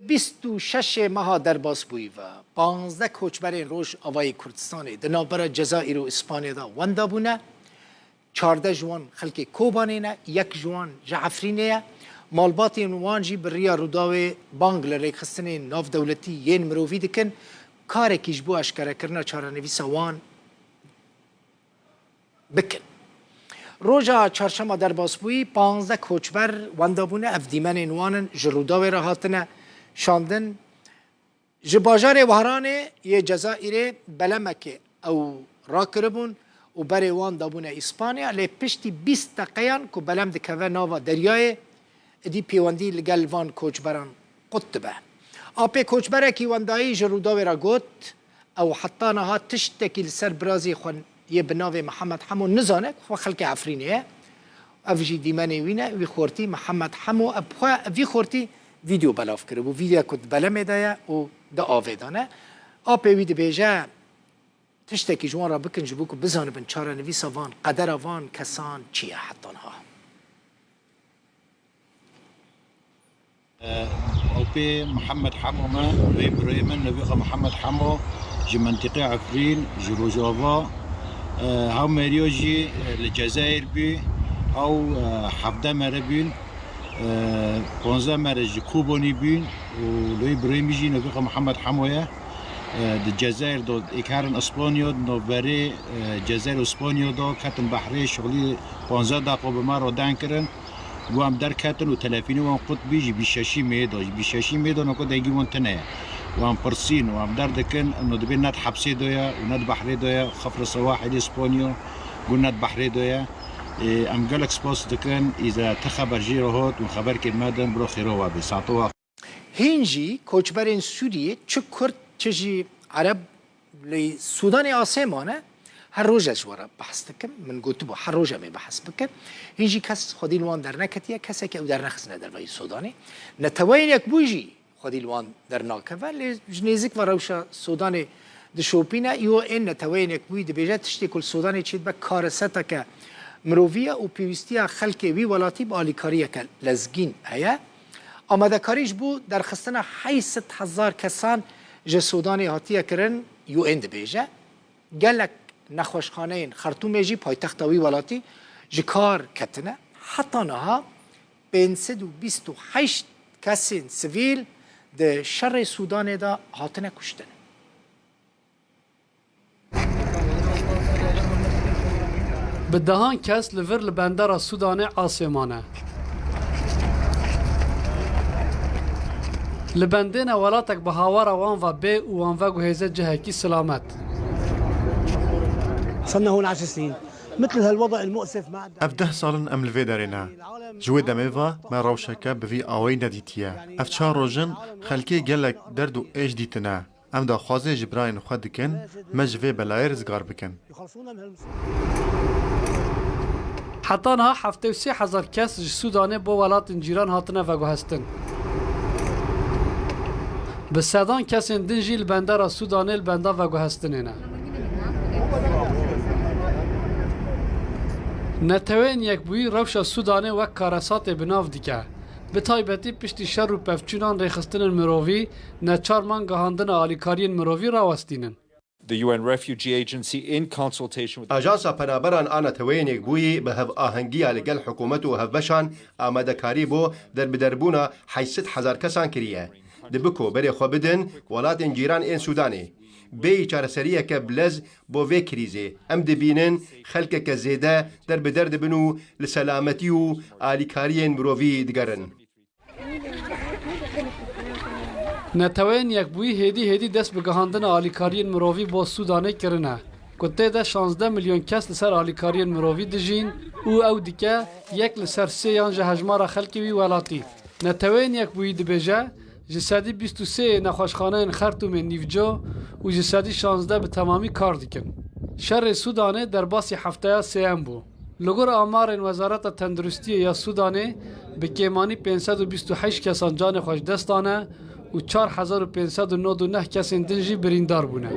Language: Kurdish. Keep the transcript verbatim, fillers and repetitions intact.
Bîst û şeş meha derbasbûyî ve, panzdeh koçberên Rojavayê Kurdistanê di navbera Cezayir û Îspanyê de wenda bûne. Çardeh ji wan xelkê Kobanê ne, yek ji wan ji Efrînê ye. Malbatên wan jî bi riya Rûdawê bang li rêkxistinên navdewletî yên mirovî dikin, karekî ji bo eşkerekirina çarenivîsa wan bikin. Roja çarşema derbasbûyî, panzdeh koçber wenda bûne. Ev dîmenên wan in, ji Rûdawê re hatine şandin. Ji bajarê Wehranê yê Cezayirê belemekê ew rakiribûn û berê wan dabûne Îspanya, lê piştî bîst deqeyan ku belem dikeve nava deryayê, êdî pêwendî li gel van koçberan qut dibe. Apê koçberekî wendayî ji Rûdawê re got, ew heta niha tiştekî li ser birazî xwe yê bi navê Mihemed Hemo nizane ku xwe xelkê Efrînê ye. Ev jî dîmenê wî ne, wî xortî Mihemed Hemo, ev xwe, ev vî xortî vîdeo belav kiribû. Vîdeoya ku di belemê de ye û di avê de ne. Apê wî dibêje, tiştekî ji wan re bikin ji bo ku bizanibin çarenivîsa van, qedera van kesan çi ye heta niha. Ew pê Mihemed Hemo me, wê birayê min, navê xwe Mihemed Hemo, ji mentiqê Efrîn, ji Rojava. E, hew meriya jî, e, li Cezayir bû, hew, e, hevdeh mere bûn, e, panzdeh mere ji Kobanê bûn û lê birayê min jî navê xwe Mihemed Hemo ye. E, di Cezayir de êk herin Îspanya, di navberê, e, Cezayir û Îspanya de ketin behrê, şixulî panzdeh deqa bi me re deng kirin. Wan derketin û telefînê wan qut bî, ji bîst şeşî mê de, ji bîst şeşî mê de noko dengî wan tune ye. Wan pirsîn û em derdikin, no dibê ne di hepsê de ye û ne di behrê de ye, xifr sewahilê Spanya, gu ne di behrê de ye. Ê, em gelek spas dikin, îza ti xeber jê re hot û xeberkê me din, biro xêro we bê, saeto we. Hîn jî koçberên Sûriyê, çi Kurd, çi jî Ereb, li Sûdanê asê mane, her roj ez ji we re behs dikim. Min gotibû, her roj em ê behs bikin. Hîn jî kes xwedî li wan derneketiye, kesekî ew dernexistine derveyî Sûdanê. Neteweyên Yekbûyî jî xwedî li wan dernakeve, lê ji nêzik ve rewşa Sûdanê dişopîne. Îro ên Neteweyên Yekbûyî dibêje, tiştê ku li Sûdanê çêdibe kareseteke mirovî ye û pêwîstiya xelkê wî welatî bi alîkariyeke lezgîn heye. Amadekarî ji bo derxistina heyt sed hezar kesan ji Sûdanê hatiye kirin, U N dibêje. Gelek nexweşxaneyên Xertûmê jî, paytexta wî welatî, ji kar ketine. Heta niha pênc sed û bîst û heşt kesên sivîl di şerê Sûdanê de hatine kuştin. Bi dehan kes li vir li bendera Sûdanê asê mane. Li bendê ne welatek bi hawara wan ve bê û wan veguhêze cihekî silamet. صرنا هون عشر سنين. مثل هالوضع المؤسف ما عندنا. Ev deh sal in em li vê derê ne. Ji wê demê ve me rewşeke bi vî awayî nedîtiye. Ev çar roj in xelkê gelek derd û êş dîtine. Em daxwazê ji birayên xwe dikin, me ji vê belayê rizgar bikin. Heta niha heftê û sê hezar kes ji Sûdanê bo welatên cîran hatine veguhestin. Bi sedan kesên din jî li bendera Sûdanê li benda veguhestinê ne. Neteweyên Yekbûyî rewşa Sûdanê wek karesatê bi nav dike. Bi taybetî piştî şer û pevçûnan rêxistinên mirovî neçar man gihandina alîkariyên mirovî rawestînin. The U N Refugee Agency in consultation with Ajansa Penaberan a Neteweyên Yekbûyî bi hevahengiya li gel hikûmet û hevbeşan amadekarî bo derbiderbûna heyt sed hezar kesan kiriye. Dibe ku berê xwe bidin welatên cîran ên Sûdanê. Bêyî çareseriyeke bilez bo vê krîzê, em dibînin xelkeke zêde derbider dibin û li selametî û alîkariyên mirovî digerin. Neteweyên Yekbûyî hêdî hêdî dest bi gihandina alîkariyên mirovî bo Sûdanê kirine, ku tê de şazdeh milyon kes li ser alîkariyên mirovî dijîn û ew dike yek li ser sê yan ji hejmara xelkê wî welatî. Neteweyên Yekbûyî dibêje, ji sedî bîst û sê yê nexweşxaneyên Xertûmê nîvco û ji sedî şazdeh bi temamî kar dikin. Şerê Sûdanê derbasî hefteya sêyem bû. Li gor amarên Wezareta Tenduristiyê ya Sûdanê, bi kêmanî pênc sed û bîst û heşt kesan canê xwe ji dest dane û çar hezar û pênc sed û nod û neh kesên din jî birîndar bûne.